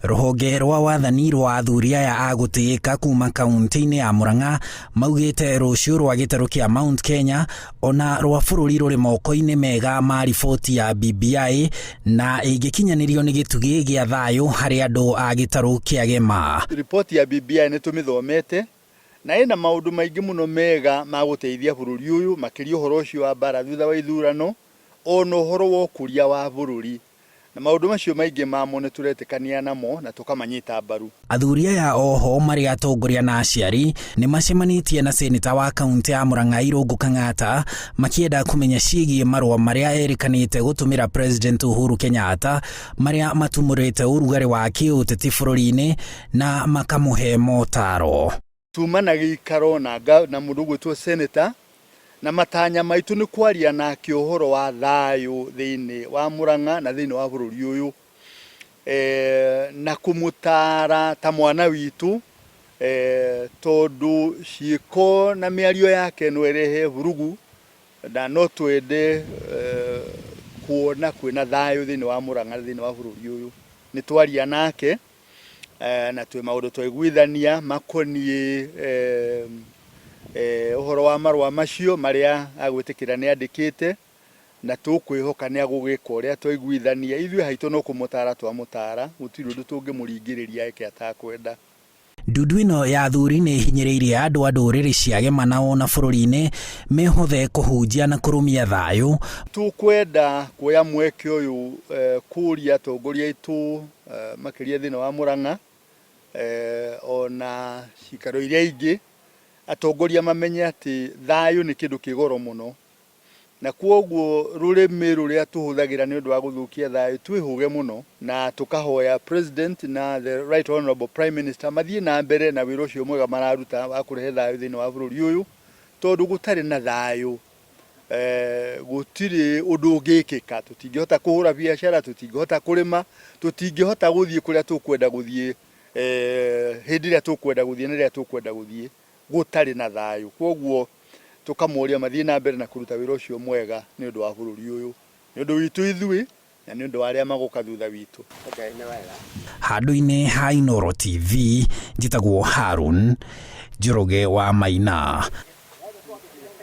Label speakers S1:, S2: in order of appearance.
S1: Rũhonge rwa wathani rwa athuri aya a gũtĩĩka kuma kaunti-inĩ ya Murang'a maugĩte rũciũ rwa gĩtarũ kĩa Mount Kenya ona rwa bũrũri rũrĩ moko-inĩ mega ma riboti ya BBI na ĩngĩkinyanĩrio nĩ gĩtugĩ gĩa thayũ harĩ andũ a gĩtarũ kĩa Gema.
S2: Riboti ya BBI nĩ tũmĩthomete na ĩna maũndũ maingĩ mũno mega ma gũteithia bũrũri ũyũ makĩria ũhoro ũcio wa mbara thutha wa ithurano ona ũhoro wa ũkũria wa bũrũri. Na maũndũ macio maingĩ mamo nĩ tũretĩkania namo na tũkamanyita mbaru.
S1: Athuri aya oho marĩ atongoria na aciari nĩ macemanĩtie na seneta wa kaunti ya Murang'a Irũngũ Kang'ata makĩenda kũmenya ciĩgiĩ marũa marĩa erĩkanĩte gũtũmĩra President Uhuru Kenyatta marĩa matumũrĩte ũrugarĩ wa kĩũteti bũrũri-inĩ na makamũhe motaro.
S2: Tuma na gĩikaro na, na mũndũ ũgwĩtwo senator na matanya maitũ nĩ kwaria nake ũhoro wa thayũ thĩinĩ wa Murang'a na thĩinĩ wa bũrũri ũyũ e, na kũmũtaara ta mwana witũ e, tondũ ciĩko na mĩario yake no ĩrehe vurugu na no twende e, kuona kwĩna thayũ thĩinĩ wa Murang'a na thĩinĩ wa bũrũri ũyũ. Nĩ twaria nake na twĩ maũndũ twaiguithania makoniĩ ũhoro wa marũa macio marĩa agwĩtĩkĩra nĩ andĩkĩte na tũkwĩhoka nĩ agũgĩka ũrĩa twaiguithania. Ithuĩ haitũ no kũmũtara twamũtara, gũtirĩ ũndũ tũngĩmũringĩrĩria eke atakwenda.
S1: Ndundu ĩno ya athuri nĩ ĩhinyĩrĩirie andũ a ndũrĩrĩ cia Gema na ona bũrũri-inĩ mehothe kũhunjia na kũrũmia thayũ.
S2: Tũkwenda kuoya mweke ũyũ kũria atongoria aitũ makĩria thĩinĩ wa Murang'a ona cikaro iria ingĩ, atongoria mamenye atĩ thayũ nĩ kĩndũ kĩ goro mũno, na kwoguo rũrĩmĩ rũrĩa tũhũthagĩra nĩ ũndũ wa gũthũkia thayũ twĩhũge mũno, na tũkahoya President na the Right Honourable Prime Minister mathiĩ na mbere na wĩra ũcio mwega mararuta wa kũrehe thayũ thĩinĩ wa bũrũri ũyũ, tondũ gũtarĩ na thayũ gũtirĩ ũndũ ũngĩkĩka. Tũtingĩhota kũhũra biacara, tũtingĩhota kũrĩma, tũtingĩhota gũthiĩ kũrĩa tũkwenda gũthiĩ hĩndĩ ĩrĩa tũkwenda gũthiĩ na rĩrĩa tũkwenda gũthiĩ gũtarĩ na thayũ. Kwoguo tũkamoria mathiĩ na mbere na kũruta wĩra ũcio mwega nĩ ũndũ wa bũrũri ũyũ, nĩ ũndũ witũ ithuĩ na nĩ ũndũ wa arĩa magoka thutha witũ.
S1: Handũ-inĩ ha Inooro TV, njĩtagwo Harun Njoroge wa Maina.